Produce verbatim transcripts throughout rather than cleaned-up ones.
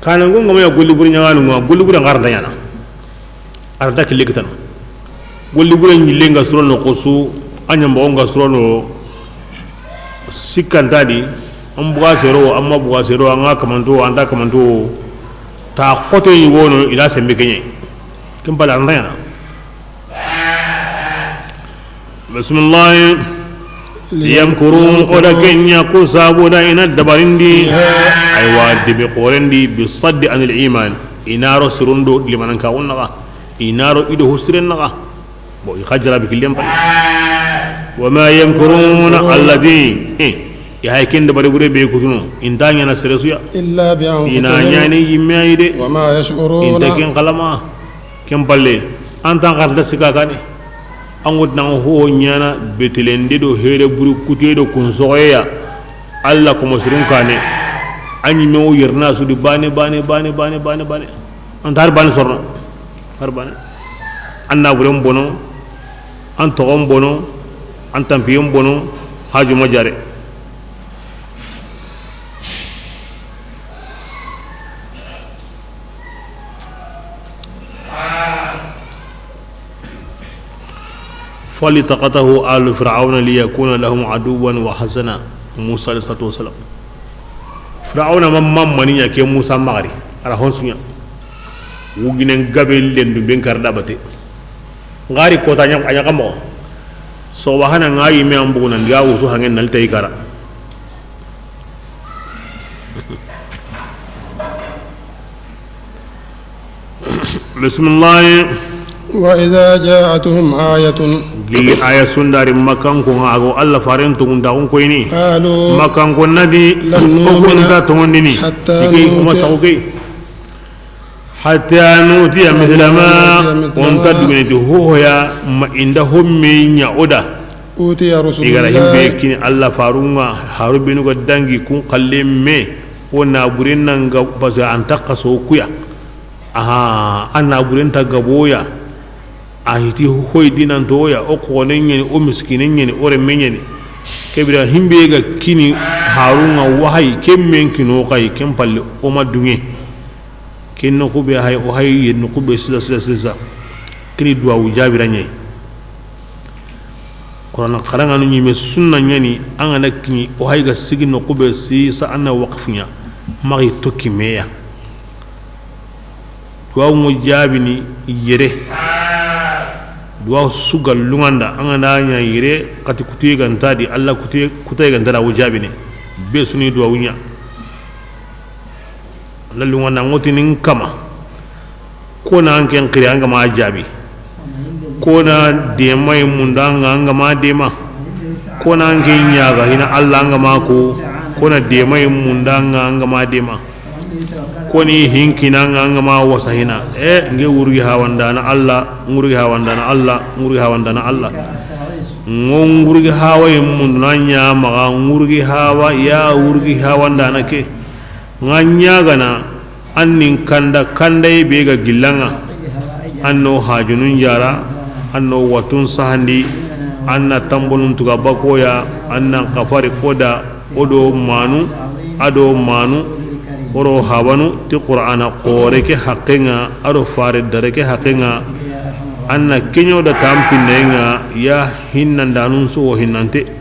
Kana ngon ngam ya golli buri ɲaŋanu ŋa, golli buri ŋarda ɲana. Arda kille kitana. Golli buri ɲille ŋa suro no xosu, a ɲa moxo ŋa suro no sikkanta di, an buga sero, an ma buga sero, an ga kamanto, an ta kamanto, ta xote yi wono, ila sembe keɲe. Ken pala arda ɲana. Bismillah. Liyamkuru, o da ke ɲa ku sabu da i na dabarindi. Aywa, debe xorendi, bi saddi anil iman. I na ro sirondo limanan ka wonnaga. I na ro i do hosiren naga. Bo i xa jarabi killen pay. Wa ma yamkuruna allati. Eh, i hay ken dabari bure be kutuno. I nta ɲana sere su ya. Illa bi anfusihim. I na ɲani yimme ayi de. Wa ma yash'uruna. I nta ken kalama. Ken palle, an tan xarta sika kane. An ŋa ti nan ho ɲana betelende do here buri kute do kun soxoye ya. Alla komo sirun kane. An ɲi me wo yerna su di bane, bane, bane, bane, bane, bane. An ta har bane sorno. Har bane. An naburen bono, an toxon bono, an tampiyen bono, haju ma jare. فالتقطه آل فرعون ليكون لهم عدوا وحزنا. Musa alayhi salatu wasalam. Firawuna ma, ma mani ɲa ke Musa maxari, a ra honsuɲa. Wuginen gabe lendu ben kar da bate. Ngari kota ɲa, a ɲa kamo. So wahana ngayi me ambu nan ga wutu hangen nal tay kara. Bismillah. وإذا جاءتهم آية. Gilli aya sundari Makkanko ŋa, a go Alla faren toŋun ta kun koyini. قالوا Makkanko na ti, لن o kun نؤمن ta toŋondini. حتى Sike kuma نؤتي saxu ke. حتى نؤتي مثل ما. O nta dungene ti hohoya ma i nda homme ɲa o da. أوتي رسل الله. I ga ra himbe kini Alla farun ŋa, haru benu ga dangi kun xalle me, o naburen nan ga, parce que an ta xaso kuya. Aha, an naburen ta gaboya. A hiti hoy dinanto ya, o xone ɲeni, o miskine ɲeni, o remme ɲeni. Ke bira himbe ga kini harun ŋa wahayi, ken men kino xayi, ken palle o ma dunge. Ken noxu be hay, o hay yen noxu be sisa, sisa, sisa. Kini duwawu jabira ɲayi. Qur'ana xaraŋanu ɲime sunna ɲani, an ga na kiɲi, o hay ga sigi noxu be sisa, an na waqfu ɲa, maxi tokki meya. Duwawu ŋo jabini yere. Duwawu su ga luŋanda, an ga na ɲa yere, xati kutuye ga nta di, Alla kutuye, kutuye ga nta da wo jabini. Be suni duwawu ɲa. Na luŋanda ŋotini n kama. Ko na an ken xiri an ga ma jabi. Ko na dema yi munda an ga, an ga ma dema. Ko na an ken ɲaga hina Alla an ga ma ko. Ko na dema yi munda an ga, an ga ma dema. Ko ni hinkina an ga, an ga ma wasa hina. E, nge wurgi hawandana Alla, ngurgi hawandana Alla, ngurgi hawandana Alla. Ngo ngurgi hawa yi munduna ɲa maxa, ngurgi hawa, ya wurgi hawandana ke. Nga ɲagana, an nin kanda, kandaye be ga gilla nga, an no hajunun jara, an no watun sahandi, an na tambonun tuga bakoya, an na kafari koda, o do manu, a do manu, o ro habanu, ti Qur'ana xore ke haqqe nga, a do fare dare ke haqqe nga, an na keɲo da tampinne nga, ya hinnandanun so wo hinnante.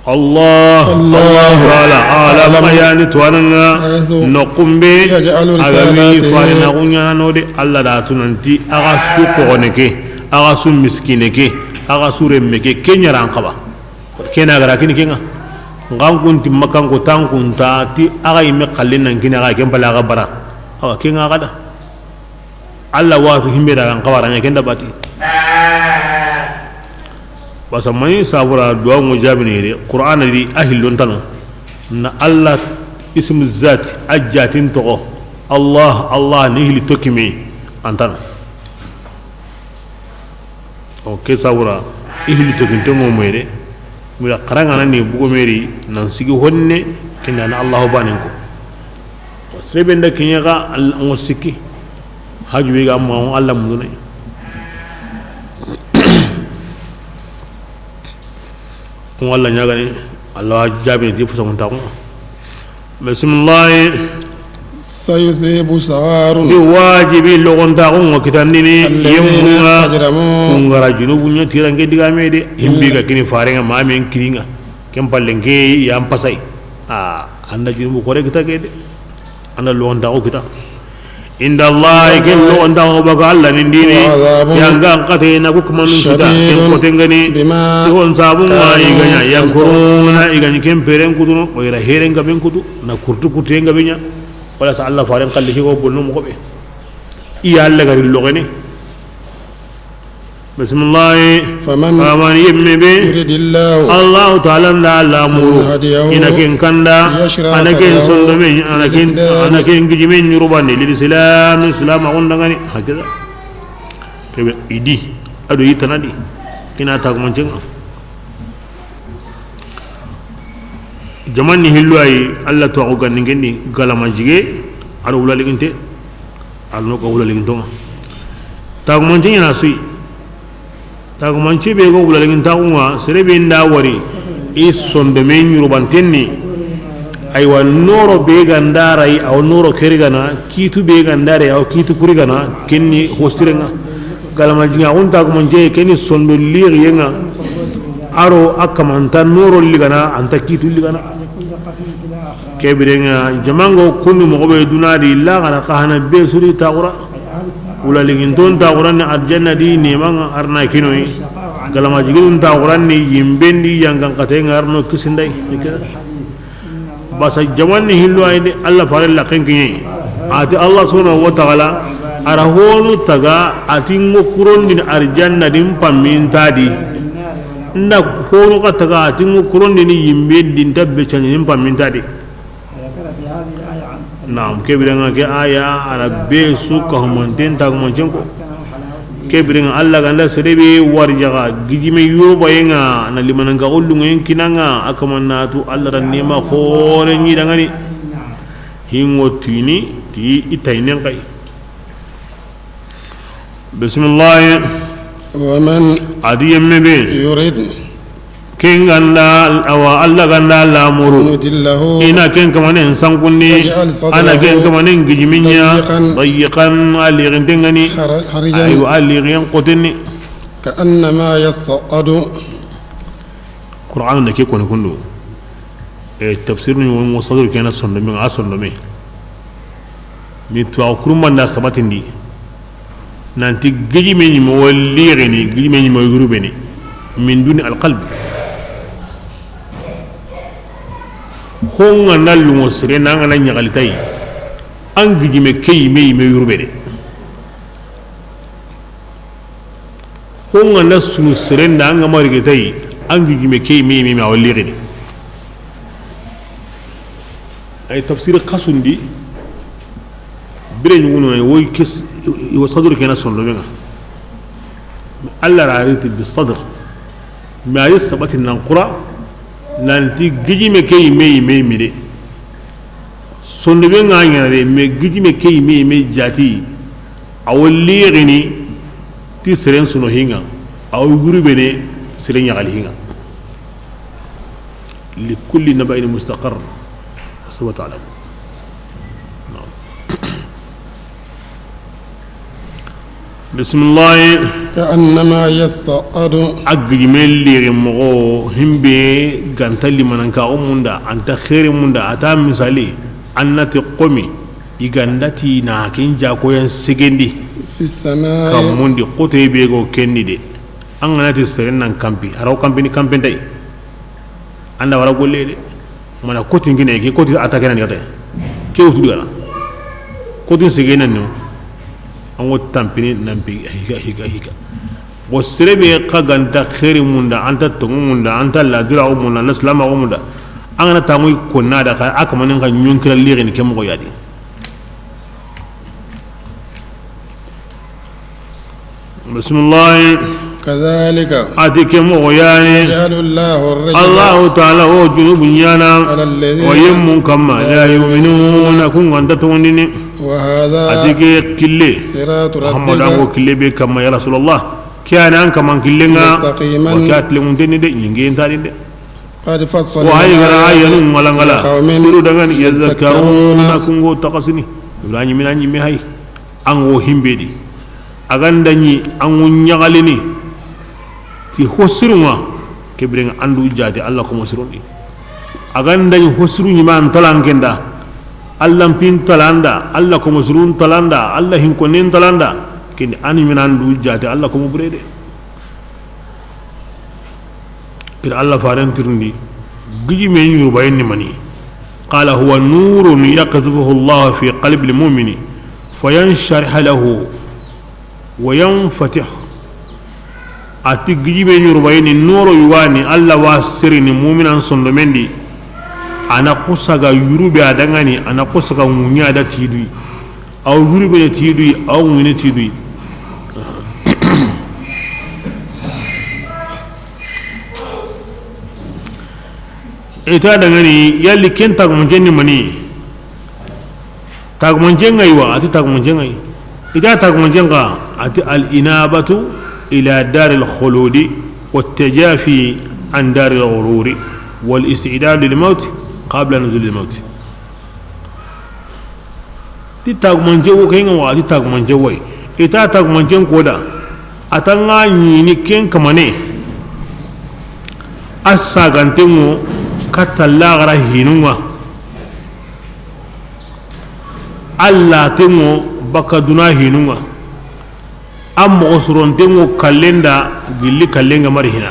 Allah, Allahu Ta'ala alam, a yani tuwananga, حيث noqumbe, يجعل a ga wi رسالاته. Fare na gunyana no de, Allah da tunanti, a ga su kogone ke, a ga su miskine ke, a ga su remme ke, ke ɲaran xaba. Kena gara kini kenga. Ngan kunti makan ko tan kunta, ti a ga yimme xallen nan kini a ga ken pala a ga bara. Awa kenga ga da. Allah watu himbe da kan xabara ɲa ken da bati. Basa mani sabura duwa ngo jabini de Qur'ana di a hillon tano. Na Allah ism zat a jatin toxo. Allah, Allah ni hili tokime antano. O ke sawura i hili tokinto ŋo moyre. Mira xarangana ni bugo meri nan sigi honne kinana Allahu banen ko. Sebe nda kiɲa ga ngo sikki. Haju be ga ma Allah mundune. Ko Allah ɲagani. Alla wa jaabi ti fusaŋuntaaxu ŋa. Bisimillahi. سيثيب صغار Di wajibi logontaxun ŋa kitandini الذين yemmunga أجرموا kungara junubu ɲa tiranke digame de. Himbi ga kini farenga mamen kiringa. Ken pallen ke yan pasay. A anda junubu kore kita ke de. Anda logontaxu kita. Inda Allah, ken logontaxu baga Alla nin dini. وعذاب Yanga kate na ku kumanu kita. Ken شديد kotengani. بما Igon sabunga كانوا iganya يمكرون yankuruna igani ken peren kutuno. O ira heren gaben kutu. Na kurtu kutu en gabe ɲa. Wala sa Alla faren kalli ke go bonno mo be. Iya Alla gari logene. Bisimillahi. فمن Faman yemme be يرد الله Allahu taala nda lamuru. أن يهديه Ina ken kanda. يشرح Ana ken صدره sondome. Ana ken, للإسلام ana ken gijime ɲurubandi. Lil islam, islam a gondangani. Hakeza. Kebe idi. Ado yitanadi. Kina tagumancenga. Jamanni hillu ayi, Alla to ko ganni ngendi galama jige, ado wulaliginte, ado no ko wulalintonga. Tagumance ɲana suyi. Tagumance be go wulalintaxunga, sere be nda wari, i sondome ɲurubantenni. Aywa, noro be ganda ray, aw noro kerigana, kitu be ganda ray, aw kitu kurigana, kenni hostirenga. Galama jinga xun tagumance, kenni sondo lixiyenga. Aro a kamanta noro ligana, anta kitu ligana. Kebirenga jamango kundu moxo be dunadi laxara xa hana be suri taxura. Wulalinginton taxuranni arjanna di nemanga arna kinoyi. Galama jigidun taxuranni yimbendi yangan xatenga arno kisinday. Basa jamanni hillo ayde Allah fare laxen kiɲe. Ati Allah subhanahu wa ta'ala, ara honu taga ati ngo kurondini arjanna din pammintadi. Nda honu ka taga ati ngo kurondini yimbe din tabbe cani din pammintadi. Naam, kebirenga ke aya ara be su ka humanten tagumancen ko. Kebirenga Allah ganda serebe warjaga gijime yobayenga na limananga ullunga en kinanga akamanatu Allah ran nema xore ni dangani. Hingo tini ti itaynen kay. Bisimillahi. ومن Adi yemme be يرد kenganda awa Allah ganda lamuru. نضله Ina ken kamanen sankundi. يجعل صدره Ana ken kamanen gijiminya. ضيقا Dayiqan, a lixintengani. حر- حرجا Ayu, a lixin qotenni. كأنما يصعد Qur'an ne ke koni kundu. E tafsir ni won sadru kena sondome, a sondome. Mi tuwa kurumanda sabatindi. Nanti gijime ɲi mo walli gini, gijime ɲi mo yurubeni. Min duni alqalb. Honga na lungo sire nanga na ɲagali tay. An gijime ke yime yime yurubeni. Honga na sunu serenda anga marige tay, angi gime ke me me ma walli gini. Ay tafsir qasundi bire ɲuguno ay woy kis. Wo sadr kena sondo menga. Allah rariti bi sadr. Ma ay sabati nan qura nanti gijime ke me me mide. Sondebe nga ɲana de, mais gijime ke yime, yime jati. Awo lixini ti seren suno hinga, awo yurubene ti seren ɲaxali hinga. Li kulli naba'in mustaqarr. Subhanahu wa ta'ala. Bisimilahi. كأنما يصعد. A gijime liri moxo himbe ganta limanankaxu munda, anta xeeri munda, a ta misali, an nati xomi, i gandati na ken jakoyan segendi. في السماء. Kammundi xote be go kenni de. An ganati seren nan kampi, a raw kampini kampentay. Anda wara golle de. Mana kotin kine ke, kotin ata kene ni kata. Ke wutu digana. Kotin segena no. Ango tampini nampi higa, higa, higa. Wo serebe xa ganta xeeri munda, anta tongu munda, anta ladira o munda, anta silama o munda. An gana tamu konna da xa, a kamanin xa ɲonkira lixini ke moxo yadi. Bisimilahi. كذلك. A ti ke moxo yani. يجعل الله الرجس. Allahu taala wo junubu ɲana. على الذين. Wo yemmun kamma. لا يؤمنون. Kun ganta tongondini. وهذا. A ti ke kille. صراط ربك. Muhammadu, an ko kille be kamma ya Rasulallah. Ke yani an kaman killenga. مستقيما. Wa ke a tilengunteni de, ɲinge ntani de. قد فصلنا Wa hay gara الآيات ayanu ngalangala لقوم siru dangan يذكرون. Yadhakkaruna, kungo takasini. Ibrahim mina ñi me hay. Ango himbedi. A ga nda ñi, ango ñagalini ti ho sirunŋa, ke birenŋa andu jaate Alla komo sirundi. A ga nda ñi ho siru ñi ma an talan kenda, Alla mpin talanda, Alla komo sirun talanda, Alla hinkonen talanda, kendi an mina andu jaate Alla komo burede. Ida Alla faren tirindi, gijime ñurubayen ni mani? Qala huwa nurun yaqdhifuhu Allahu fi qalbi al-mu'mini fayansharihu lahu wa yanfatihu. A ti gijime ñurubayen ni noro yuwani Alla wa sirini muminan sondomen di, a na kusaga yurube a dangani, a na kusaga ŋuña da tiduyi. Aw yurubene tiduyi, aw ŋuñene tiduyi. Ita dangani yalli ken tagumancen ni mani? Tagumancen ŋa yi wa, a ti tagumancen ŋa yi. Ita tagumancen ŋa, a ti al-inabatu ila daril khuludi wa tajafi an daril ghururi wal istidadu lil mawti qabla nuzulil mawti. Ti tagumance wo ke ŋa wa, ti tagumance wo yi. Ita tagumance ko da, a ta ŋa ñini ken kamane. A saganten ŋo katta laxara hinun ŋa. A laten ŋo baka duna hinun ŋa. A moxo soronten ŋo kallen da gilli kallen ga mari hina.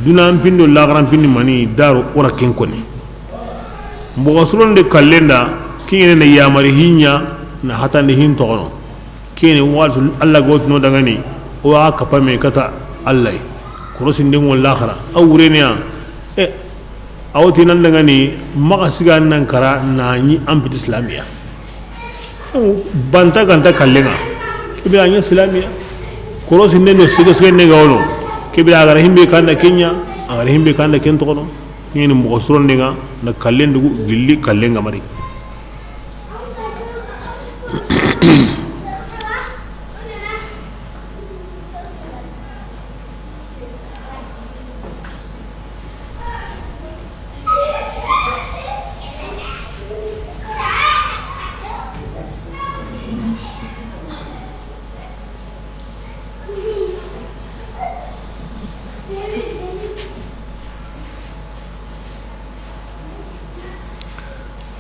Dunan pindo laxaran pindi mani daru ora ken koni. Moxo soronde kallen da kingene na yamari hinya na hatande hin toxono. Kene wasu Alla gotino dangani o wa kapame kata Alla. Korosinde ŋo laxara a wureniya. E Awa ti nan dangani maxa siga nan kara na ñi an piti islamiya. Banta ganta kallenŋa. Kebe a ña islamiya. Korosi nendo siga siga nega wono. Kebe a gara himbe kanda kenya, a gara himbe kanda ken toxono. Ñeni moxo sorondenŋa na kallen dugu gilli kallenŋa mari.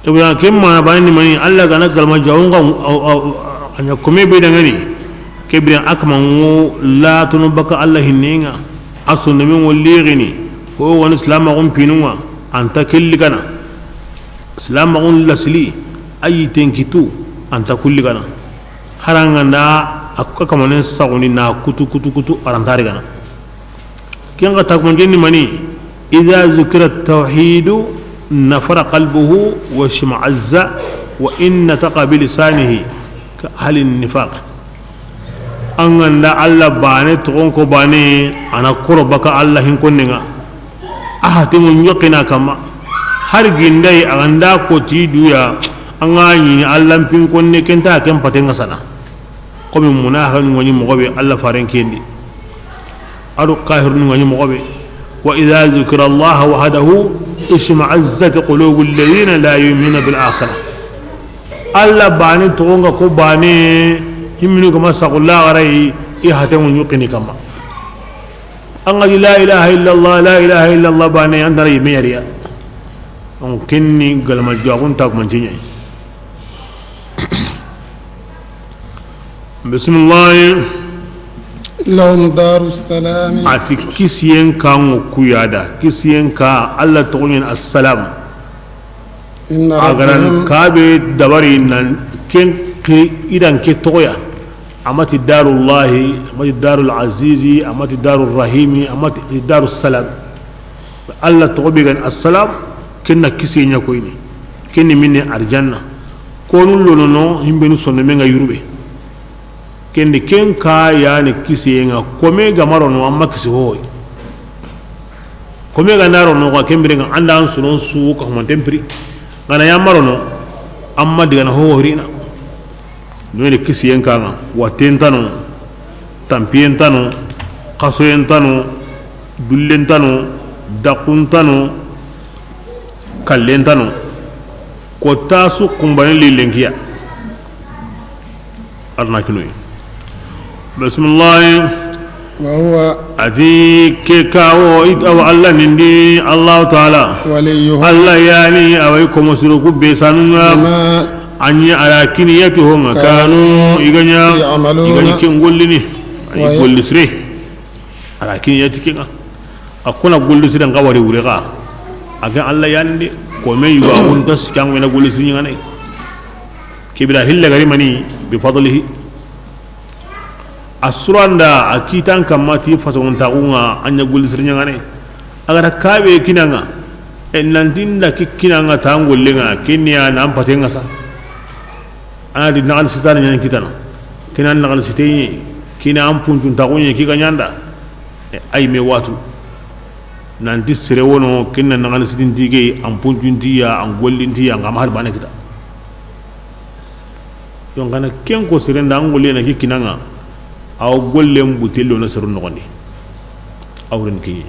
Ibrahim ken mana bani ni mani, Alla gana galma jawun ga a ña kome be dangani. Ke biren a kama ŋo latono baka Alla hinnenŋa. A sondomen ŋo lixini fo woni silamaxun pinunŋa. Anta kelli gana silamaxun lasili a yiten kitu. Anta kulli gana haranga nda a kamanen saxundi na kutu kutu kutu arantari gana. Ken ga tagumanten ni mani? Idha zukira tawhidu nafara qalbuhu wa shma'azza wa in nataqa bi lisanihi ka ahli nifaq. An ganda Alla bane toxon ko bane, a na koro baka Alla hin konneŋa. A hatimu ñoqina kama har ginday a ganda ko ti duya. An ga ñini Alla mpin konne kenta ken patenŋa sana. Komi munafiqun ŋa ñi moxo be Alla faren kendi. Ado kafirun ŋa ñi moxo be. Wa idha dhukira Allah wahdahu ishma'azzat qulubul ladhina la yu'minuna bil akhirah. Alla bane toxon ga ko bane, himminu kama saxu laxaray, i hatenŋu ñuqini kama. An ga di la ilaha illallah, la ilaha illallah bane, an dara yimme yariya. Donc kenni galma jaxun tagumanten ñayi. Bisimilahi. Lahum daru salami. A ti kisiyen ka ŋo kuyada. Kisiyen ka, Alla toxoñen assalam. Inna a garan rabbahum kabe dabari nan ken ki idan ke toxoya. A ma ti darullahi, a ma ti darul azizi, a ma ti darul rahimi, a ma ti darus salam. Alla toxo be gani assalam. Ken na kisiye ña koyini. Ken ni minne arjanna. Konu lonono himbenu sondomenŋa yurube. Kendi ken ka yani kisiyenŋa kome ga marono amma kisi hoy. Kome ga narono ga kembirenŋa anda an sunon su ka humanten pri. Gana ya marono amma digana ho horina. Noyini kisiyen kaŋa watten tano, tampiyen tano, xasoyen tano. Dullentano, dakuntano, kallentano, ko tasu kumbane li lenkiya. Arna kinoyi. Bismillahi. Wa huwa. Ati ke kawo, it-, awa Allah nindi, Allahu Ta'ala. Waliyuhum. Allah yani, awai komo siroku be sanunga. Bima. Anyi ala kiniyati honga. Kanu. Kanu, iganya. Ya'maluna. Iganya ken gollini. Ayi golli sire. Ala kiniyati kenga. A kona golli siren ga wari wure ga. A ga Allah yande, ko me yuga wonta sikan wena golli sirin ngane. Kibira hilla gari mani bi fadlihi. A suranda a kitan kamma ti faso wonta kunga anya golli sirin ngane. A ga kabe kinanga. E nantinda ki kinanga tangollenga kinya nan patenga sa. Ana di naxal sitana ñani kitana. Kina naxal siteye, kina an puncun taxuñe ki ga ñanda. E, ay me watu. Nanti sere wono, kina naxal sitinti ke, an puncuntiya, an gollintiya, nga ma har bane kita. Yon kana ken ko sere nda an golle na ki kinanga. Aw gollen butello na seru noxondi. Awren kiñe.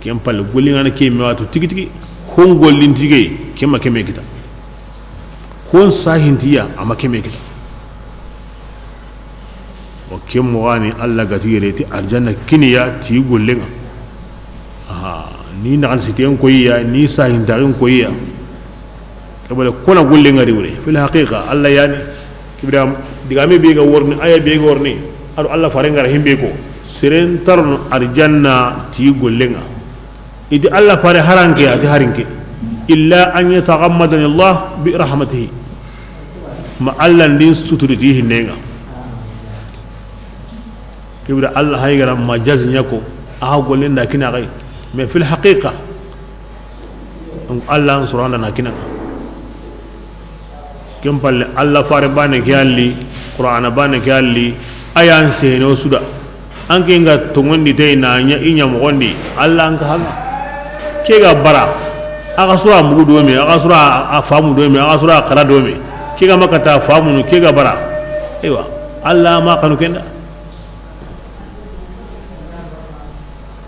Ken palle golli ngana ke me watu tigi tigi. Hon gollin tige, ke ma ke me kita. Kon sahintiya, ama ke me kita. O ke mo wani Allah gati yere ti arjanna kiniya ti gollenga. Aha, ni naxan siten koyiya, ni sahintaxin koyiya. Ke bale kona gollenga ri wure. Fil haqiqa, Allah yani. Ibrahim, digame be ga worni, aya be ga worni. Ado Allah fare ngara himbe ko. Siren taron arjanna ti gollenga. Iti Allah fare haranke, ati harinke. Illa an yataghammadani Allah bi rahmatihi. Ma Allah ndin suturiti hinnenga. Kibra Allah haygara majaz ñako, aha gollen da kina gay. Mais fil haqiqa, donc Allah an suranda na kina. Ken palle, Allah fare bane ke alli, Qur'ana bane ke alli, ayan seheno suda. An ke nga tongondi te na ña, i ña moxondi, Allah an ka hanga. Ke ga bara, aga sura mugu do me, aga sura a famu do me, aga sura a xara do me. Ke ga makata famu no, ke ga bara. Ewa, Allah ma kanu kenda.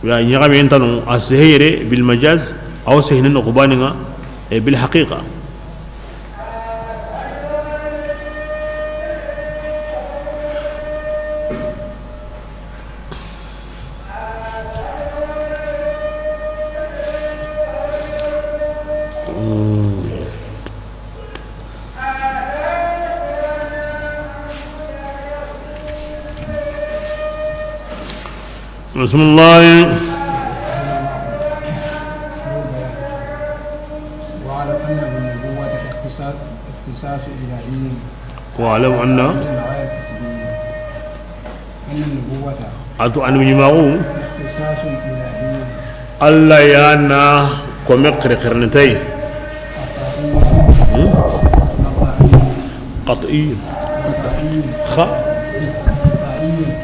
Ya ñaxame entanu, a sehe yere bil majaz, aw sehene no xubaninga, e bil haqiqa. بسم الله. واعلم أن النبوة اختصاص، اختصاص إلهي. واعلم أن. غير كسبي. أن النبوة. A tu annabi ñimaxu. اختصاص إلهي. Allah ya na kome xirixirintay. قطعي. Hmm? قطعي. قطعي. Xa.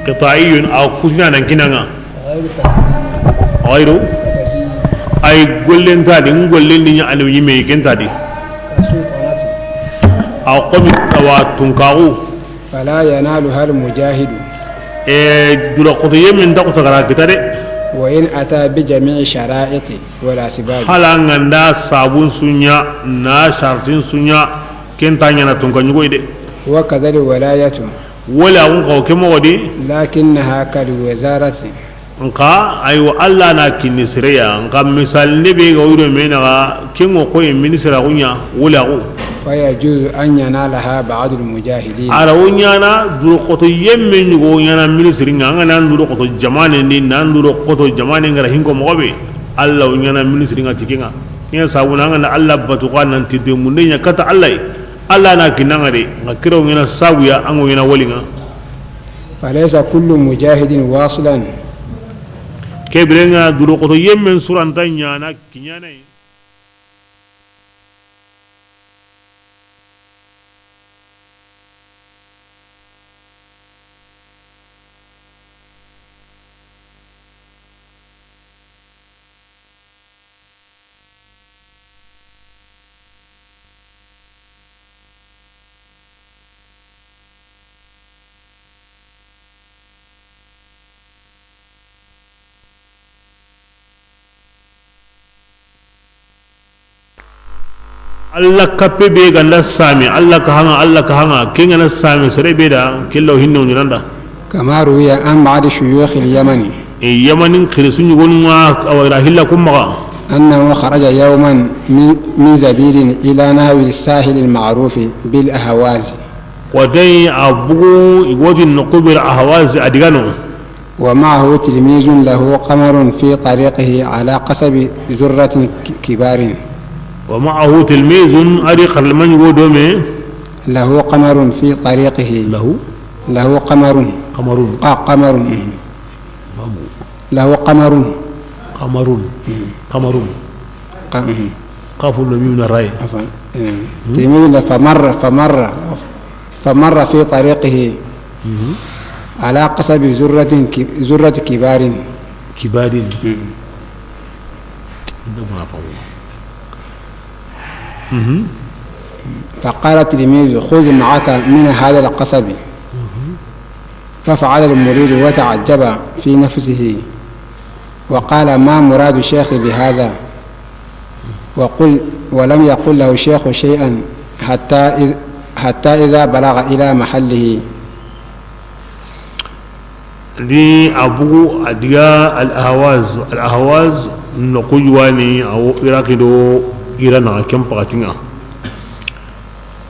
قطعي. قطعي, a kutina nan kinanga. غير كسبي. غير. كسبي. Ay gollen tadi, n gollen di ña annabi ñime ken tadi. كسلطنة. A komi awa tunkaxu. فلا ينالها المجاهد. E, dura xoto yemin ta ko sagara kita de. وإن أتى بجميع الشرائط والأسباب. Hala nganda sabun suña, na sartin suña, ken ta ñana tunka ñugoy de. وكذا الولاية. Wala un xaw ke moxo di. لكنها كالوزارة. Nxa, aywa, Allah na kinni sereya. Nxa, misal nde be ga wuro me naxa, ken ŋo koy ministre a xunya, wala xu. فيجوز أن ينالها بعض المجاهدين. A ra wo ñana duro xoto yemme ñugo ñana ministre nga, nga nan duro xoto jamane ni, nan duro xoto jamane nga ra hinko moxo be. Allah wo ñana ministre nga tikenga. Ken sabuna nga na Allah batu xa nan tinte munde ña kata Allah. Allah na kinanga de, nga kiro ñana sabuya, ango ñana walinga. فليس كل مجاهد واصلا. Ke birenga duro xoto yemmen suranta ñana kiñanay. Alla kappe be ga nda sami, Alla ka hanga, Alla ka hanga, ke ga na sami sere be da, ke law hinno ɲi nanda. كما روي عن بعض شيوخ اليمن. E, Yamanin xirisu ɲugonu ŋa, a wa i ra hilla kun maxa. أنه خرج يوما من، من زبيد إلى نحو الساحل المعروف بالأهواز. Wa dai a bugu, i ga ti noqu be ra Ahwaz a diga no. ومعه تلميذ له قمر في طريقه على قصب ذرة ك-، كبار. ومعه تلميذ، a di xarleman ɲugo do me. له قمر في طريقه. له؟ له قمر. قمر. ق-، قمر. Babu. له قمر. قمر. قمر. ق-، mhm. قاف وميم راء. عفوا. Eh, تلميذ له فمر، فمر، فمر في طريقه على قصب ذرة ك-، ذرة كبار. كبار. Mhm. Mhm. فقال التلميذ: خذ معك من هذا القصب. ففعل المريد وتعجب في نفسه وقال: ما مراد الشيخ بهذا؟ وقل، ولم يقل له الشيخ شيئا حتى إذ، حتى إذا بلغ إلى محله. Di a bugu a diga Al Ahwaz, Al Ahwaz noqu ɲi wa ni, a wo Iraki do Iran na ken paxati ŋa.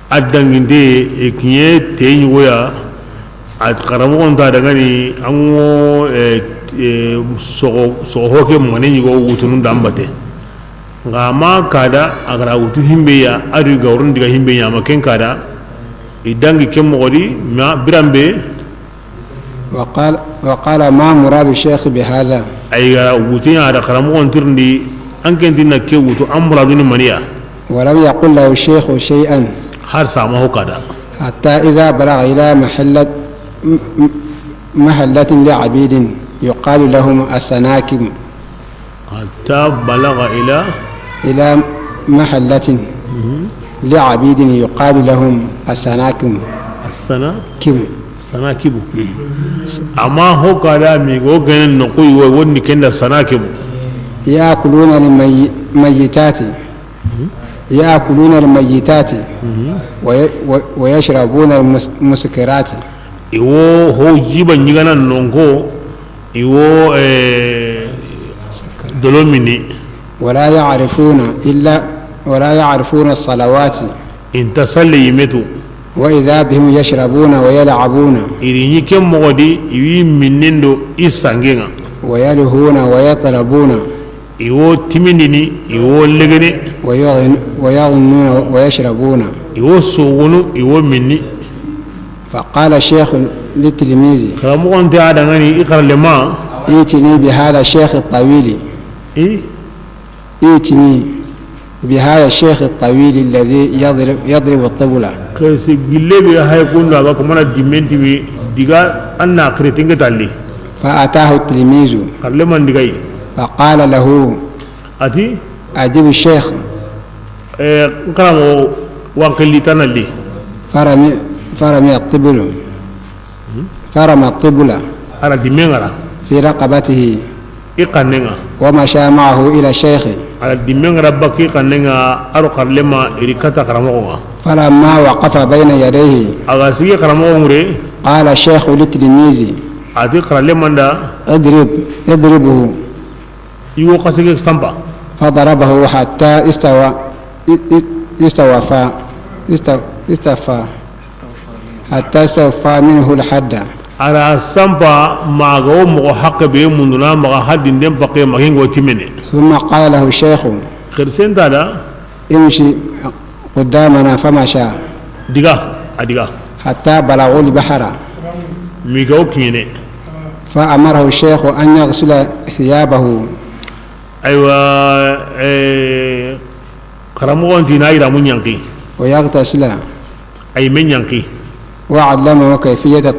A danginte, e, kiɲe te ɲugoya, a xaramoxo nta dangani, an ŋo, e, e, soxo, soxo ke mane ɲugo wutunu da n bate. Nxa ma kada, a ga ra wutu himbe ya, a du gawrun diga himbe ɲa ma ken kada, i dangi ke moxo di, ma biranbe, وقال، وقال: ما مراد الشيخ بهذا؟ Ay ga wutu ya da xaramoxo ntirndi, an ken ti na ke wutu, an muradu ni maniya. ولم يقل له الشيخ شيئا. Har sa ma ho kada. حتى إذا بلغ إلى محلة، م-، م-، محلة لعبيد يقال لهم السناكم. حتى بلغ إلى إلى محلة لعبيد يقال لهم السناكم. السناكم. Sanakibu. Amma ho kada mi go genen no kuy wo wonni kenda Sanakibu. يأكلون المي-، الميتات. يأكلون الميتات. وي-، وي-، ويشربون المس-، المسكرات. I wo ho jiba ɲigana nonko. I wo, eh, dolo mini. ولا يعرفون إلا، ولا يعرفون الصلوات. I nta salle yimetu. وإذا بهم يشربون ويلعبون. I ri ɲi ke moxo di, i wi minnindo i sangenga. ويلهون ويطربون. I wo timindini, i wo legene. ويغن-، ويغنون ويشربون. I wo sogonu, i wo minni. فقال الشيخ للتلميذ. Xaramoxon ti a dangani i xarlema. ائتني بهذا الشيخ الطويل. I? ائتني بهذا الشيخ الطويل الذي يضرب، يضرب الطبل. Xirsi gille be hay kundo a ga ko mana dimmenti wi diga anna xiritinge talli. فأتاه التلميذ. Xarleman diga yi. فقال له. A ti? أجب الشيخ. Eh, n xaramoxo, wa n xilli tanalli. فرمي، فرمي الطبل. فرمى الطبل. A ra dimme ŋara. في رقبته. I xanne ŋa. ومشى معه إلى الشيخ. A ra dimme ŋara bakka i xanne ŋa, a do xarlema i ri kata xaramoxo ŋa. فلما وقف بين يديه. A ga sigi xaramoxo ŋure. قال الشيخ للتلميذ. A ti xarleman da. اضرب، اضربه. I wo xasege sampa. فضربه حتى استوى، ا-، ا-، استوفى، است-، استوفى. حتى استوفى منه الحد. A ra sampa ma ga wo moxo haqqe be munduna maxa haddi nden pakke ma hingo timene. ثم قال له الشيخ. Xirsen ta da. امش قدامنا فمشى. Diga, a diga. حتى بلغوا البحر. Mi ga wo kiɲene. فأمره الشيخ أن يغسل ثيابه. Aywa, eh, xaramoxon ti na yiramu ɲanki. ويغتسل. Ay me ɲanki. وعلمه كيفية،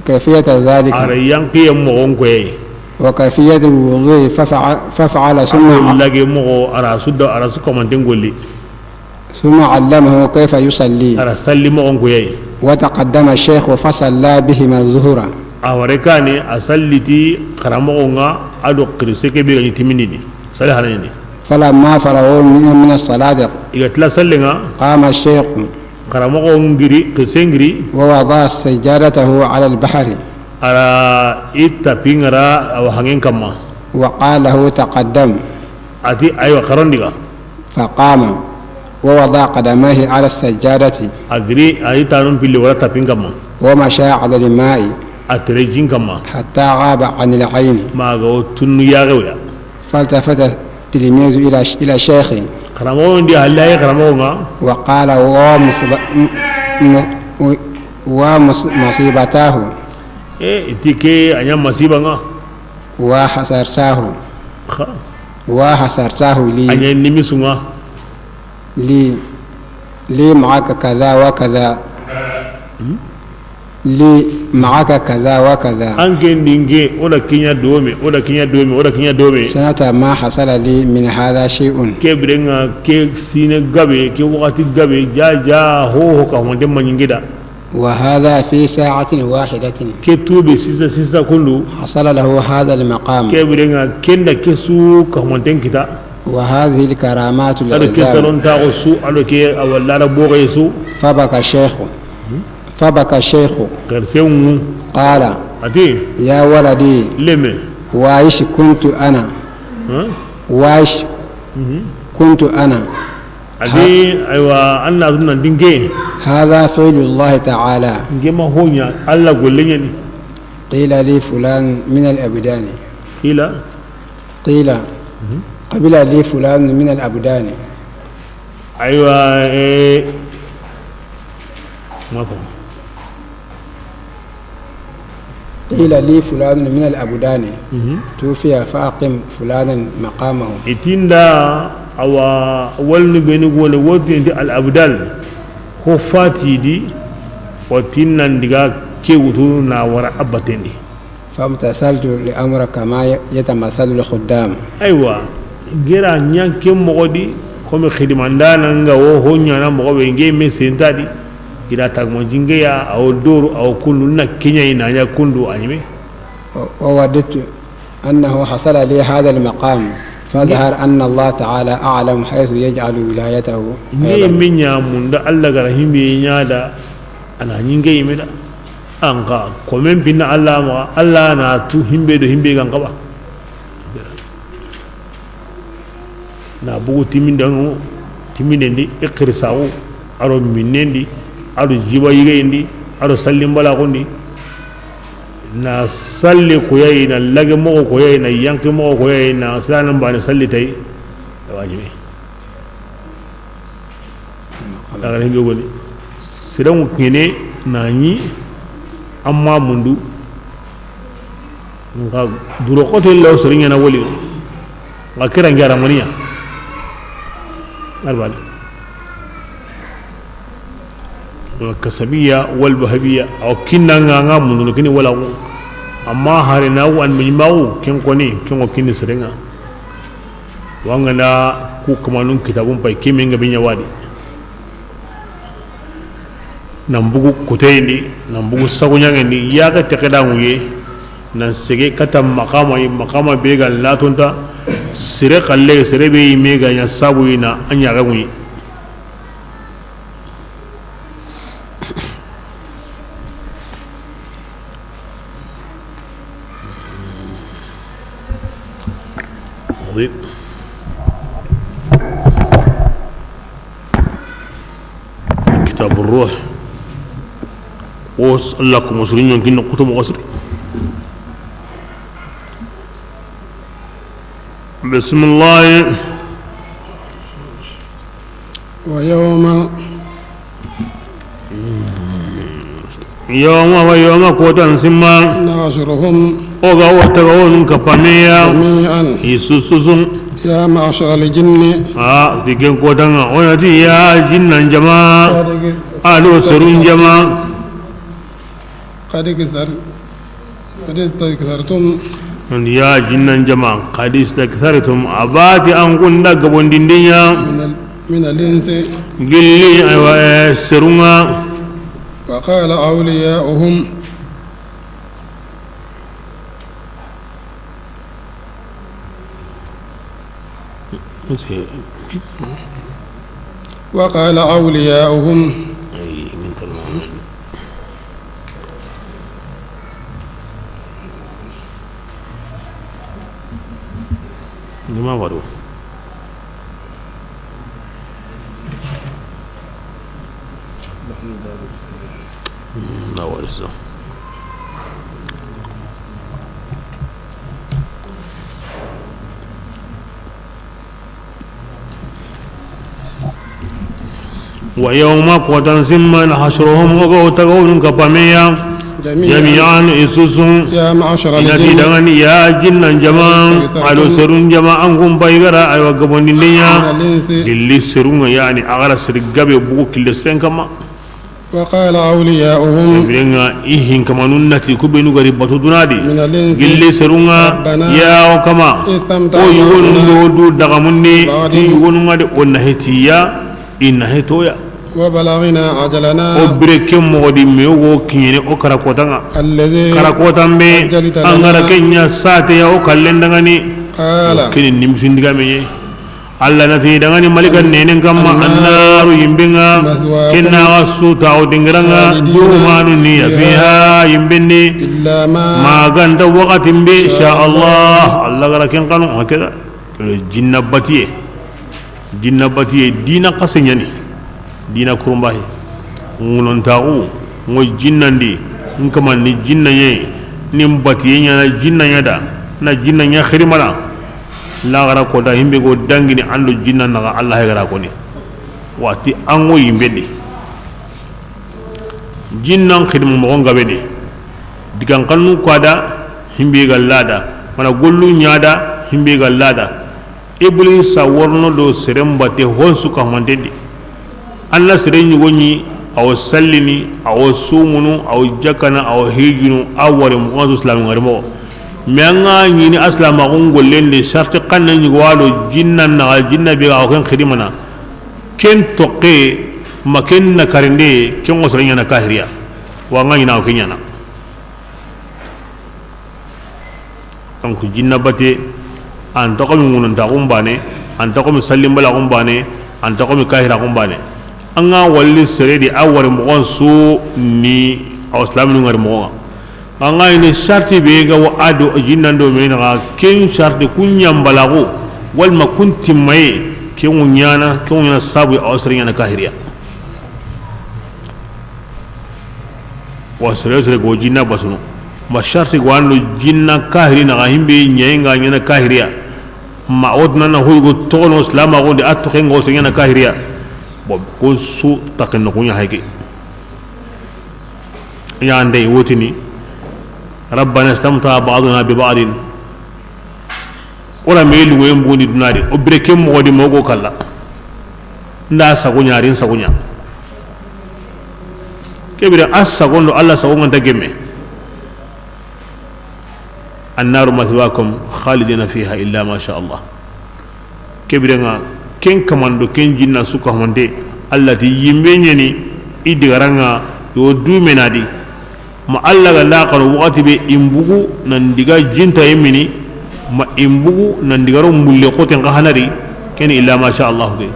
كيفية ذلك. A ra yankiye moxon koyi. وكيفية الوضوء ففع-، ففعل ثم. A ra lage moxo, a ra su da, a ra su kamanten golli. ثم علمه كيف يصلي. A ra salli moxon koyi. وتقدم الشيخ فصلى بهما الظهر. A ware kani a salli ti xaramoxo ŋa a do xirise ke be ga ɲi timindini. Salli hanani. فلما فرغوا من، من الصلاة، I ga tila sallen ŋa, قام الشيخ, xaramoxo n giri, xise n giri, ووضع سجادته على البحر, a ra i tapi n ŋa ra a wa hanŋen kanma. وقال له: تقدم. A ti, aywa, xaron diga. فقام ووضع قدميه على السجادة. A giri, a yi tanun pilli wala tapin kanma. ومشى على الماء. A tere jin kanma. حتى غاب عن العين. Ma ga wo tunnu yaxe wo ya. فالتفت التلميذ إلى، إلى الشيخ. Xaramoxo ndi halle a yi xaramoxo ŋa. وقال: ومصيب-، م-، م-، ومص-، مصيبتاه. E, i ti ke a ɲa masiba ŋa. وحسرتاه. Xa. وحسرتاه لي. A ɲa nimisu ŋa. لي، لي معك كذا وكذا. Hmm? لي معك كذا وكذا. An ke ndi n ke, o da ke ɲa dome, o da ke ɲa dome, o da ke ɲa dome. سنة ما حصل لي من هذا شيء. Ke bire ŋa, ke sine gabe, ke waxati gabe, ja, ja, ho, ho, ka honde ma ɲi n ke da. وهذا في ساعة واحدة. Ke tube sisa, sisa kundu. حصل له هذا المقام. Ke bire ŋa, ken da ke su ka honde n kita. وهذه الكرامات العظام. A do ke sarontaxu su, a do ke a walla a ra boxe su. فبكى الشيخ. فبكى الشيخ. Xerse ŋu. قال: A ti. يا ولدي. Leme. وايش كنت أنا. Hein? وايش Mhm. كنت أنا. A ti, aywa, an na tun na n ke. هذا فعل الله تعالى. N ke ma ho ɲa, Alla golle ɲa ni. قيل لي فلان من الأبدان. Qila. قيل، Mhm. قبل لي فلان من الأبدان. Aywa, e, ma fo. قيل لي فلان من الأبدان. Mhm. توفي فأقم فلانا مقامه. I ti n da, awa, walinu benu gone, wo ti n ti al abdal. Ho fati di, wo ti n na n diga ke wutu na wara a batten di. فامتثلت الأمر كما ي-، يتمثل الخدام. Aywa, n ke ra ɲa ke moxo di, komi xidimandana ŋa wo ho ɲaana moxo be, n ke me senta di, i ra taguma jinge ya, a wo doru, a wo kundu, na ke ɲa i na ɲa kundu, a ɲi me. و-، ووددت أنه حصل لي هذا المقام، فاظهر أن الله تعالى أعلم حيث يجعل ولايته. N ke أيضا. Me ɲa munda Alla ga ra himbe ɲa da, a na ɲi n ke yi me da. An xa, komen pinna Alla maxa, Alla na tu himbe do himbe ga n xaba. Na bugu timinden, timinden di, i xirisaxu, a do minnen di, a do jiba yigeyen di, a do sallinbalaxun di. Na salli koyayi, na lage moxo koyayi, na yanki moxo koyayi, na silanan bane salli tayi. Wajibi. Lagare be goni. Sirenŋu kine na ɲi, amma mundu. Nka duro xoto illa o soriŋe na woli. Nka kira ngi aramaniya. Albani. Kasabiya wal bahabiya. Aw kinna nga nga mundu kini wala ko. Amma hare na wu an minima wu ken koni, ken ko kini sirenŋa. Wangana ku kamanun kitabun pay kimi nga binya wadi. Nan bugu kuteyindi, nan bugu saguɲaŋendi, yaxe texe da ŋuye, nan sege kata maqama yi, maqama be ga latonta, sere xalle, sere be yi me ga ɲa sabu yi na a ɲaxe ŋuye. Kitabu Ruh. Wo s-, Allah ko musulmi ɲon kin kutu mo siri. Bismillah. ويوم Yawma wa yawma kotan simma. نحشرهم O ga wata ga wonun kapameya. جميعا I sususun. يا معشر الجن A, digen kotanga. Onati ya jinnan jama. قد Ado serun jama. قد اكثر-، قد استكثرتم. Ya jinnan jama, قد استكثرتم, abati an kunda gabondindinya. من ال-، من الإنس. Gilli, aywa, eh, serunga. وقال أولياؤهم. وقال أولياؤهم. Ni ma waro. Na wari sa. Wa yawma, kotan simma, nahshuruhum, o ga o taga o nun kappameya, jami'an, i susu. Ya ma'shara al-jinni, i na ti dangani ya jinnan jama, a do serun jama, an kun pay gara, aywa, gabondindeya, gilli serun ŋa, yani, a gara seri gabe bugu kille seren kamma. Wa qala awliya'uhum. Birenga i hinkamanun na ti ku benu gari batu dunadi. Min al-insi. Gilli serun ŋa, rabbana, ya o kama. Istamta, o yugonun do du dagamundi, ba'dihim, ti yugonun ŋa de o na hetiya, i na hetoya. Wa balagna ajalana. O bire ke moxo di me wo kiɲene o kara kotan ŋa. Alladhi. Kara kotan be, ajjalta lana, an gara kenya sate ya o kallen dangani. Qala. Kini nimsindiga me ye. Allah na ti dangani malika nenen kamma, annaru, yimben ŋa, kenna ga su ta o dingiran ŋa, dumanu ni ya fiha, yimben ni. Illa ma, ma ganta wakati be, sha Allah, Allah gara ken kanu, hakeda. Jinna batiye, jinna batiye, dina kase ɲani, dina kurumbahi. Ŋunontaxu, ŋo jinnandi, n kaman ni jinna ɲayi, ni n batiye ɲana jinna ɲa da, na jinna ɲa xirimana. Laxara kota himbe go dangini an do jinna naxa, Allah gara koni. Wati an ŋo yimbe di. Jinnan xidma moxon gabe di. Digan xannu ko a da, himbe ga lada. Mana gollu ɲa da, himbe ga lada. Iblisa worno do seren batte honsu ka mante di. An na sere ɲugo ɲi, a wo sallini, a wo sumunu, a wo jakkana, a wo hijunu, a wari muxansu silamu ŋari moxo. Mais an ga ɲini a silamaxun gollen di, sarti xanne ɲugo wa do jinna naxa, jinna be ga wo ken xidimana. Ken toxe, ma ken na karinde, ken ŋo sere ɲana kahiriya. Wa an ga ɲina wo ken ɲana. Donc, jinna bate, an toxo mi ŋununtaxun bane, an toxo mi sallimbalaxun bane, an toxo mi kahiraxun bane. An ga walli sere di, a wari moxon su ni, a wo silaminu ŋari moxon ŋa. An ga ɲini sarti be ga wa a do jinnan do me naxa, ken sarti kun ɲambalaxu, walma kun timmaye, ken ŋo ɲana, ken ŋo ɲana sabu, a wo sere ɲana kahiriya. Wa sere sere go jinna batunu. Ma sharti go ando jinna kahiri na ga himbe ɲayi nga ɲana kahiriya. Ma wotna na hoy go toxono silama go ndi a toxen go sere ɲana kahiriya. Bon, kun su taxen no kuɲa hayke. Ya ndey wotini. Rabbana istamta ba'duna bi ba'din. Wala me lugoyen boni dunadi. O bire ke moxo di mogo kalla. Nda sago ɲa ri n sago ɲa. Ke bire a sago ndo Allah sago ŋa nta gemme. Annaru mathwakum khalidina fiha illa ma sha Allah. Ke bire ŋa ken kamando ken jinna su ka honde Allah ti yimbe ɲeni i digaran ŋa yo du menadi. Ma Allah ga nda xano waxati be i mbugu nan diga jinta yemini, ma i mbugu nan diga ro mulle xoten xa hanari, ken illa ma sha Allah ke.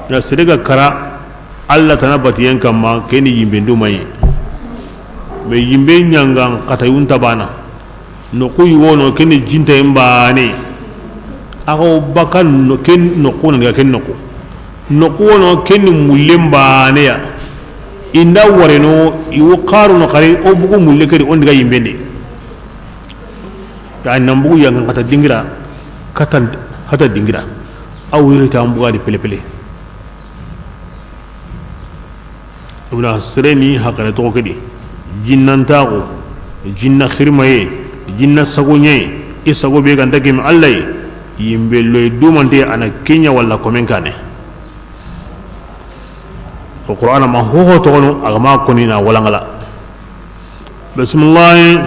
Na sere ga kara Allah tana batiyen kamma, ken yimbe ndu maye. Me yimbe ɲangan xatayun tabana. Noqu yi wono ken jinta yembane. Axo bakan no ken noqu nan diga ken noqu. Noqu wono ken mulle mbane ya. Inda wareno i wo xaru no xari o bugu mulle kedi on diga yimbende. Ta nan bugu yanga kata dingira, kata hata dingira. Awu ta buga di pele pele. Ibuna sereni hakare toxo kedi. Jinnantaxu, jinna xirmaye, jinna sagoɲaye, i sago be ganta gemi Allah ye, yimbe loye dumante a na keɲa walla komen kane. O Qur'ana ma hoho toxono a ga ma koni na walangala. Bismillah.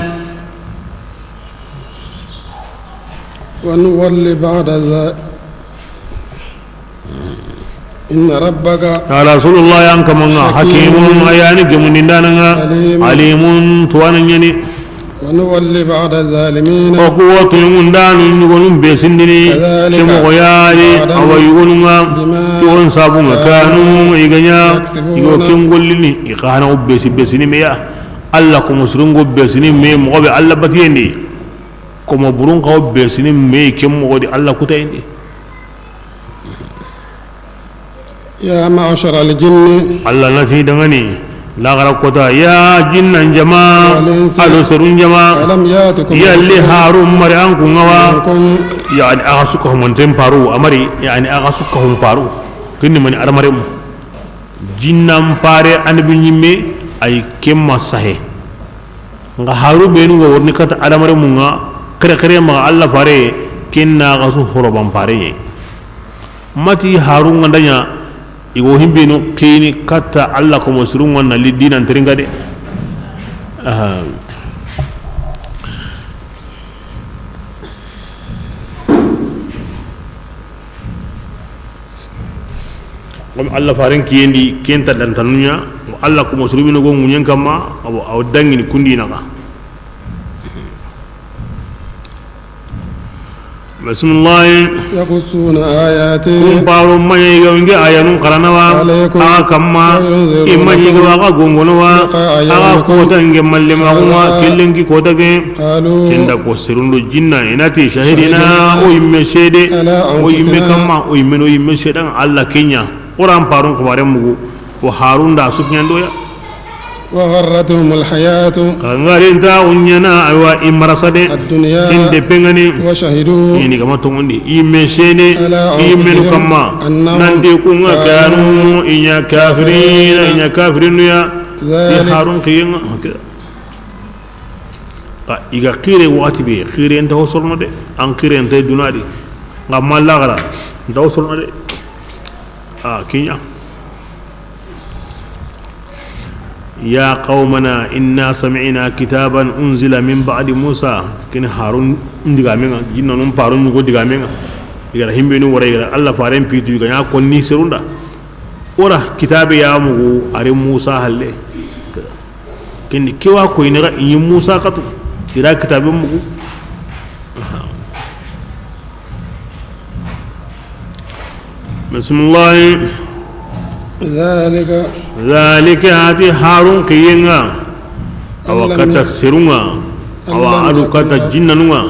ونولي بعد ذلك إن ربك. Ya Rasulullah, yan kamanga حكيم. Hakimun, ayani gemundindananga. عليم. Alimun, tuwana ɲani. ونولي بعض الظالمين O ku wo toɲoŋundaanu ɲugonu be sindini, كذلك ke moxo yaari, بعضا a wa yugonu ŋa, بما ti won sabu ŋa, كانوا kaanu, i ga ɲa, يكسبون i go ken gollini, i xa na wo be si, be sini me ya. Alla komo surungo be sini me, moxo be Alla batiyen di. Komo burun xa wo be sini me, ke moxo di Alla kutayen di. يا معشر الجن Alla na ti dangani, laxara kota, ya jinnan jama, والإنس a do serun jama, ألم يأتكم yalli رسل haarun ma ri an kun ŋa wa, منكم yani, a ga su ka humanten paru, a ma ri, yani, a ga su ka hun paru, kinni mani adamarenmu. Jinnan pare annabi ɲimme, ay kemma sahe. Nga haaru benu ga wori ni kata adamarenmu ŋa, xere xere ma Alla pare, ken na ga su horoban pare ɲe. Mati haaru nga nda ɲa, i go himbenu xini kata Alla komo surun ŋa na li dinan teringa de. Aha. Comme Alla faren kiyen di, ken ta dantanu ɲa, Alla komo surumino go ŋuɲen kamma, awo, awo dangini kundi naxa. Bismillah. يقصون آياتي Kun paro maɲa i ga nge ayanun xarana wa, عليكم a ga kamma, وينذرونكم i maɲi ga wa ga gongono wa, لقاء a ga يومكم kota nge malle ma kuma, هذا kellenki kota ke. قالوا Kenda ko serundo jinna, i na ti, شهدنا o yimme sede, على أنفسنا o yimme kamma, o yimme no yimme sedan, Alla kenya. Quran parun xibaren mugu, o haarun da su kiɲandoya. وغرتهم الحياة Kangarinta unyana, aywa, i marasa de. الدنيا Inde pengani. وشهدوا Ini kama tongondi. Yimme sene, على yimme nu أنفسهم kamma. أنهم Nanti kunga كانوا kanu, inya kafirina, inya kafirinu ya. Ti ذلك haarun kiyenga. Ka iga xire waxati be, xire nta hosorno de, an xire nta dunadi. Nga ma laxara, nta hosorno de. A kinya. يا قومنا إنا سمعنا كتابا أنزل من بعد موسى. Kini Harun ndigamenga, jinna num parun nyugo digamenga. Igara himbenu wara, igara Alla faren pitu, iga ɲa konni serunda. Ora kitabe ya mugu, ari Musa halle. Kindi kewa ko inira, i Musa katu. Ira kitabe mugu. Bismillah. ذلك. Zalika, ati Harun kiyenga. Awa ألم kata يكن. Serunga. Awa ألم alu يكن. Kata jinnanunga.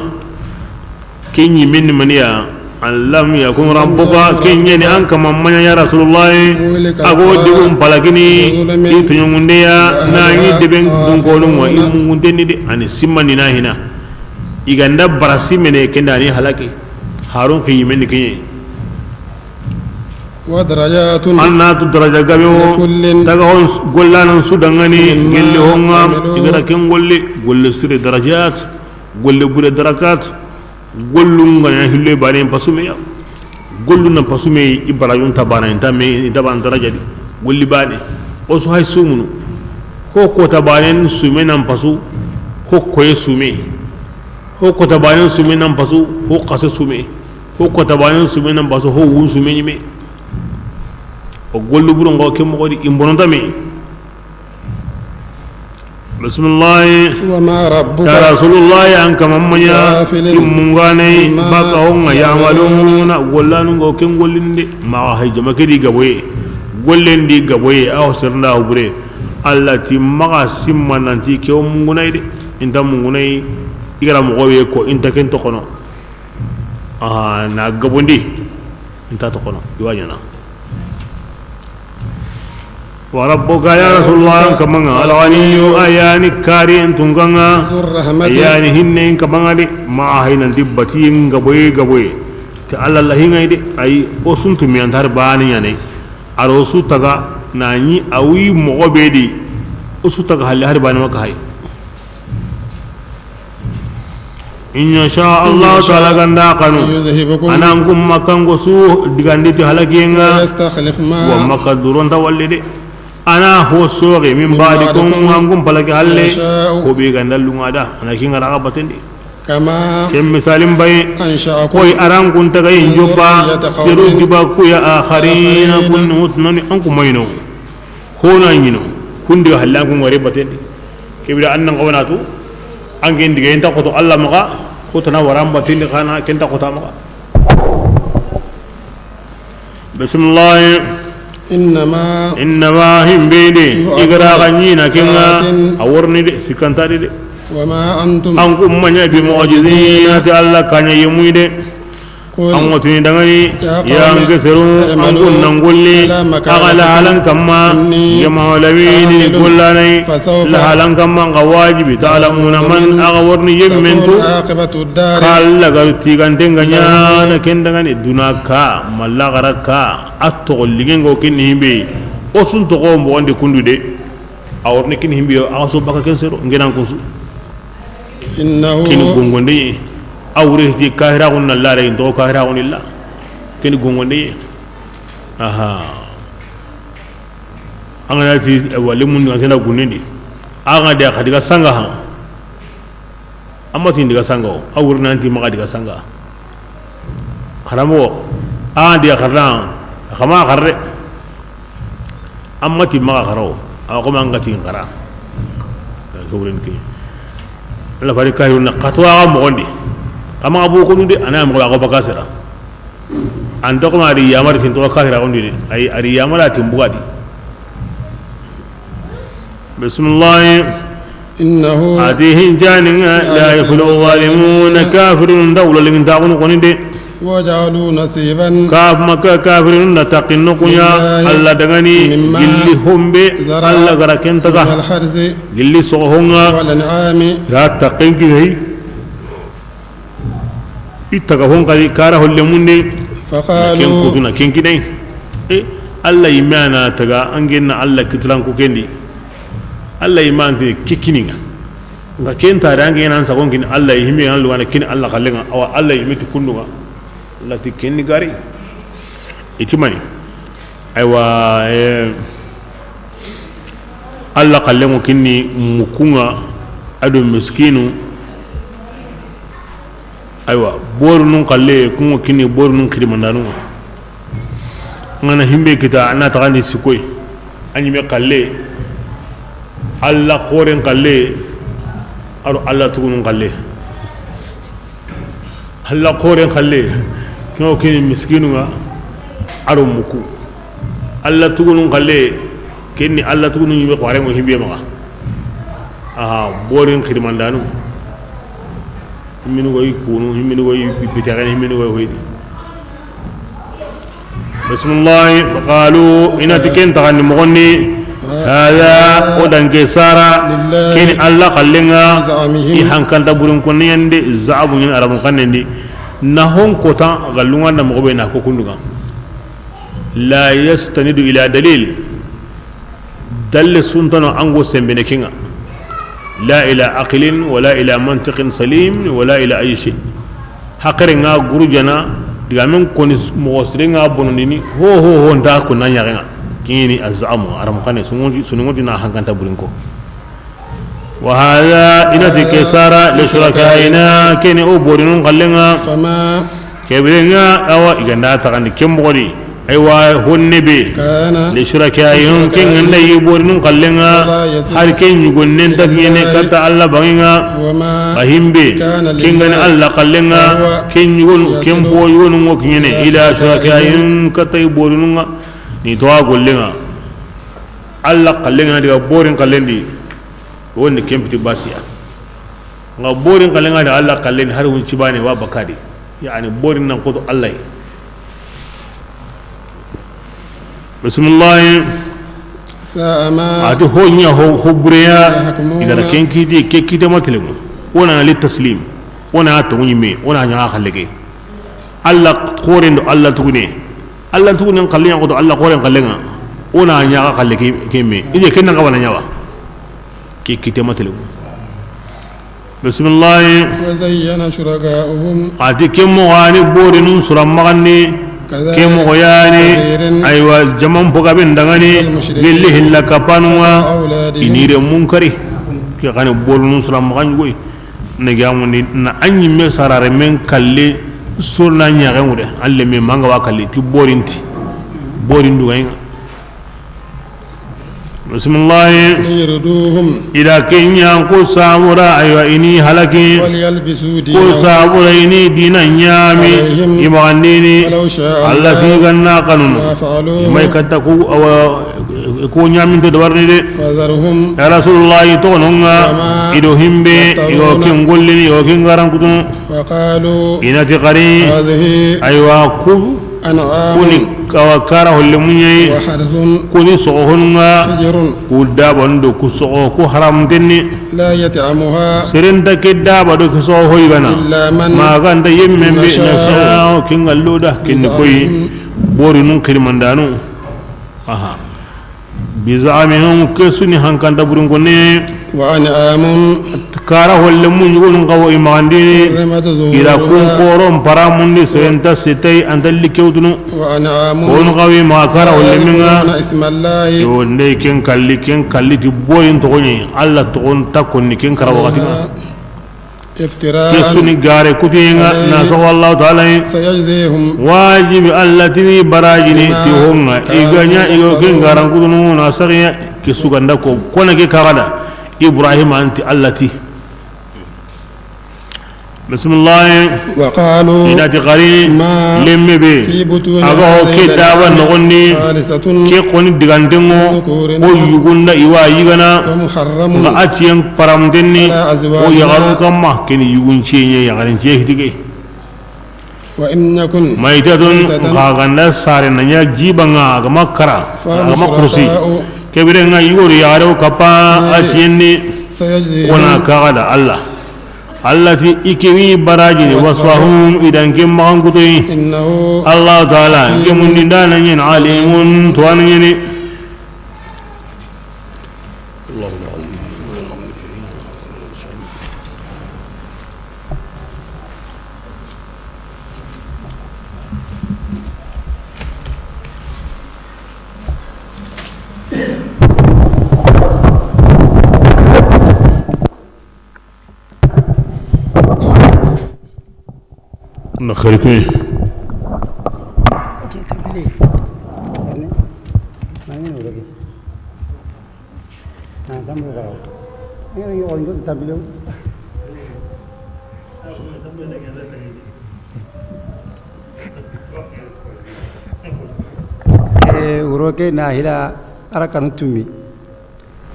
Kenyi min maniya. أن لم يكن ربك. Kenyeni an kama manya ya Rasulullah. مهلك القرى. Ago dibun palakini. بظلم. Ti tunyungundeya. Na yi deben dunkonunga. وأهلها. Imungunde ni de. Ani simma ni na hina. Iganda barasi mene kenda ni halaki. Harun kiyi men kenye. ودرجات. An na tu daraja gabe wo. لكل. Taga hon gollanan su dangani. مما. Gelli honga. عملوا. Igara ken golle. Golle sire darajat. Golle bure darakat. Gollunga ya hille bane pasumeya. Gollu na pasume i barajun tabana inta me i taban daraja di. Golli bane. O su hay sumunu. Ho ko tabanen sume nan pasu. Ho koye sume. Ho kota banen sume nan pasu, ho kase sume. Ho kota banen sume nan pasu, ho wun sume ɲime. O gollu buron go ke moxo di imbononta me. Bismillah. وما ربك. Ya Rasulullah, an kama manya. بغافل. Kimmungane. عما. Baka honga. يعملون. Yamaluna. Gollanu go ken gollinde. Ma hay jama ke di gaboye. Gollen di gaboye. Aw serna hubure. Allah ti maxa simma nanti ke o mungunay de. Inta mungunay. Igara moxo be ko inta ken toxono. Aha, na gabondi. Inta toxono. Iwa ɲana. Wa rabbuka ya Rasulullah, an kamanga, al-ghaniyu, ayani kari en tunganga, ذو الرحمة. Ayani hinne en kamanga de, ma haynan dibbati en gaboye gaboye. Te Allah la hingay de, ay o suntu mi antar bani ɲane. Aro su taga, na ɲi awi moxo be di. O su taga halle har bani maka hay. In yasha Allah ta'ala ganda kanu. يذهبكم. Anan kum makango su digandi ti halakiyenga. ويستخلف ما. Wa maka duronta walli de. Ana ho soge min ba'dikum, an kum palaki halle. يشاء. Ko be ganda lungada. Ana kinga raga batendi. كما. Ken misalin bay. أنشأكم. Koy aran kun taga yin joppa. من ذرية قوم. Seru diba ku ya akharina. آخرين. Kun hutnani an kumayno. Hona ɲino. Kundi halle an kun wari batendi. Kebira annan kawana tu. An ken diga inta xoto Allah maxa, xotana waran batindi xana kenta xota maxa. Bismillah. إنما Innama himbede, يوعظون i ga ra ga ɲina kenga, ببلاغ a worni de, sikanta de. وما أنتم An kun ma ɲa bi mu'jizina, ti Allah kaɲa yemuyi de. قل An ŋotini dangani, يا قوم ya nke seru, an اعملوا kun nan golli, على مكانتكم a ga lahalan kamma, إني jama lawini عامل gollanai, فسوف lahalan kamma nga wajibi, ta'lamuna man, a ga worni yemmentu, تكون عاقبة الدار ka Allah ga tiganten ga ɲana ken dangani, duna ka, malla gara ka, a toxo liŋen go kinni himbe, o sun toxo moxondi kundu de, a worni kinni himbe, a ga so baka ken sero, ngenan kunsu. إنه Kini gongonde ye. A wure ti kahira gun na lare into kahira gun illa. Kini gongonde ye. Aha. An ga na ti wali mun an tena gunendi. An ga de khadiga sanga ha. Amma tin diga sanga o. A wure nan ti maga diga sanga. Xaranmoxo, a ndi a xarana, a xa ma xarre. Amma ti maxa xarawo, a xo ma an ga ti xara. Ko wuren ke. Allah fari kayirun na xatwa ga moxondi. Kama abu ko nunde, a na moxo a xo baka sera. An to ko ma a di yamari tin to kayira ondi. Ay, a di yamara tin bugadi. Bismillah. إنه A ti hincaninga, لا يفلح الظالمون, kafirun da wula lingintaxunu koni de. وجعلوا نصيبا Kaf Makka kafirun da taqinno kuɲa, لله Allah dangani, مما gilli hombe, ذرأ Allah gara ken taga. من الحرث Gilli soxonga, والأنعام ra taqen kinai. I taga hon kadi kara holle munde. فقالوا Ken kutuna ken kinai. E, Allah yimme a na taga, an genna Allah kitilan ku kendi. Allah yimme ante kikininga. Nga ken tare an genna an sagon kin Allah yimme an luwana kin Allah kallenga. Awa Allah yimme ti kundunga. Allah ti kenni gari. Itimani. Aywa, eh, Allah kallengo kinni mukunga ado miskinu. Aywa, borunun kalle kungo kinni borunun kirimandanunga. Ngana himbe kita a na taxandi sikoy. A ɲime kalle. Allah xoren kalle. Aro Allah tugunun kalle. Allah xoren kalle, kino kini miskinunga, aro muku. Allah tugunun kalle, kenni Allah tugunun yime xoren mo himbe maga. Aha, borin xidimandanu. Himmini goy kunu, himmini goy bitagani, himmini goy hoydi. Bismillah. Qalu, i na ti ken taxandi moxondi. Hada, o danke sara, keni Allah kallenga, i hankanta burin konniyande, zaabu ɲin arabun kannendi. Na hon kota gallunga na moxo be na ko kunduga. La yastanidu ila dalil. Dalle suntano ango sembene kinga. La ila aqlin, wala ila mantiqin salim, wala ila ayi shay. Hakare nga gurujana, diga men koni moxo sire nga bonondini, ho, ho, ho, nda ko na ɲaxenga. Kini azamu, aram kane, sunungo ti na hankanta burinko. Wa hada, i na ti ke sara, li shurakaina, keni o borinun kallenga. Kebire nga awa i ganda taxandi ken moxo di. Aywa, honne be. Li shurakaihim, ken ganda yi borinun kallenga. Har ken yugonnen ta kiɲene katta Allah bangenga. A himbe, ken gani Allah kallenga. Ken yugon, ken bo yugonun ngo kiɲene. Ila shurakaihim, katta yi borinunga. Ni to a gollenga. Allah kallenga diga borin kallendi. Woni ken piti basiya. Nga borin kallenga da Allah kallen har wun cibane wa bakadi. Yani borin nan koto Allah. Bismillah. Sa'a ma Ati ho ɲa ho, ho bureya. Yahkumuna. Igara ken kiti, ke kite matelemu. Wona li taslim. Wona to ɲime, wona ɲa xallege. Allah xoren do Allah tugune. Allah tugunen kallen ɲa koto Allah xoren kallenga. Wona ɲa xallege ke me. Ije ken nan ga wana ɲawa. Ke kite matelemu. Bismillah. وزين شركاؤهم. Ati ke moxo yani borinun sura maxandi. Ke moxo yani. Aywa, jaman poga ben dangani. Gelli hilla kapanunga. Inire munkari. Ke xani borinun sura maxan goy. Ne gamundi na anyi me sarare men kalle. Surna ɲaxen wude. Alle me manga wa kalle ti borinti. Borindu gainga. Bisimilahi. ليردوهم. I da ke ɲa ko sabura, aywa, i ni halaki. وليلبسوا دينهم. Ko sabura i ni dina ɲaami. عليهم. I maxandini. ولو شاء الله. Alla si ga na xanu. ما فعلوه. I ma i katta ku, awa, ko ɲaaminto dabarini de. فذرهم. Ya Rasulullahi, toxo no ŋa. وما. I do himbe. I go. يفترون. Ken gollini, i go ken garan kutunu. وقالوا. I na ti xari. هذه. Aywa, ku. أنعام. Kuni kawa kara holle muɲayi. وحرث. Kuni soxo honu ŋa. حجر. Ku daba ndo ku soxo ku haram tenni. لا يطعمها. Seren ta ke daba do ku soxo hoyi gana. إلا من. Ma ga nta yemme be. نشاء. نشاء, ken ga lo da, ken ni koyi. بزعمهم. Bori nun xirimandanu. Aha. بزعمهم, ke su ni hankanta burun konne. وأنعام. Kara holle mu ɲugonun xawo i maxandini. حرمت ظهورها. I da kun xoron paramundi, seren ta sitay, an ta li kewtunu. وأنعام. Konu xawo i maxa kara holle minga. لا يذكرون اسم الله. Yo, ndey ken kalli, ken kalli ti boyin toxoɲe. Alla toxon ta konni ken kara waxati ŋa. افتراء. Ke su ni gare kutuye ŋa, عليه. Na soxo Allahu Taala yi. سيجزيهم. Wajibi Alla ti ni barajini. بما. Ti ho ŋa. كانوا. I ga ɲa i go ken. يفترون. Garan kutunu na saxiya. Ke su ga nda ko kona ke kaxada. Ibrahima anti Alla ti. Bisimilahi. وقالوا. I na ti xari. ما. Lemme be. في بطون. A ga ho ke. هذه. Daba. الأنعام. Noxondi. خالصة. Ke xoni digantengo. لذكورنا. O yugunda i wa yigana. ومحرم. Nga a tiyen paramtenni. على أزواجنا. O yaxarun kamma, keni yugun ciye ɲa, yaxarin ciye hitike. وإن يكن. ميتة. Xa ga nda sare na ɲa jibanga, a ga ma kara, a ga ma kursi. فهم شركاء. Kebire nga yugo do yaxare wo kappa, a tiyenni. سيجزيهم. Kona kaxada Alla. Alla ti i ke wi barajini, وصفهم. وصفهم, i da n ke maxankutoyi. إنه. Allahu Taala, n ke. حكيم. Mundindana ɲeni, عليم, tuwana ɲeni. Na xari kuye. Eh, wuro ke na hila arakanu tummi.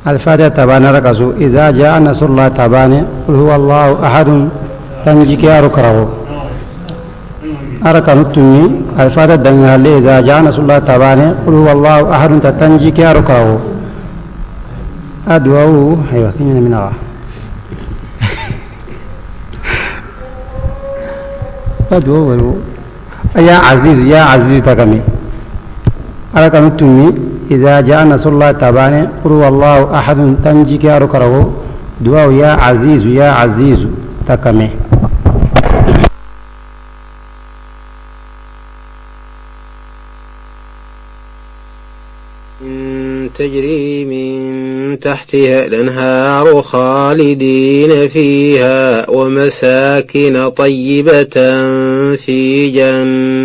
Alfatiha tabane raka su, إذا جاء نصر الله tabane, قل هو الله أحد, tanjikke aro karago. Arakanu tummi, Alfatiha dangi halle, إذا جاء نصر الله tabane, قل هو الله أحد, ta tanjikke aro karago. A duwawu, aywa, kiɲana minaga. A duwawu wari wo. يا عزيز يا عزيز ta kame. Arakanu tummi, إذا جاء نصر الله tabane, قل هو الله أحد, tanjikke aro karago, duwawu يا عزيز يا عزيز ta kame. تجري من تحتها الأنهار خالدين فيها ومساكن طيبة في جنات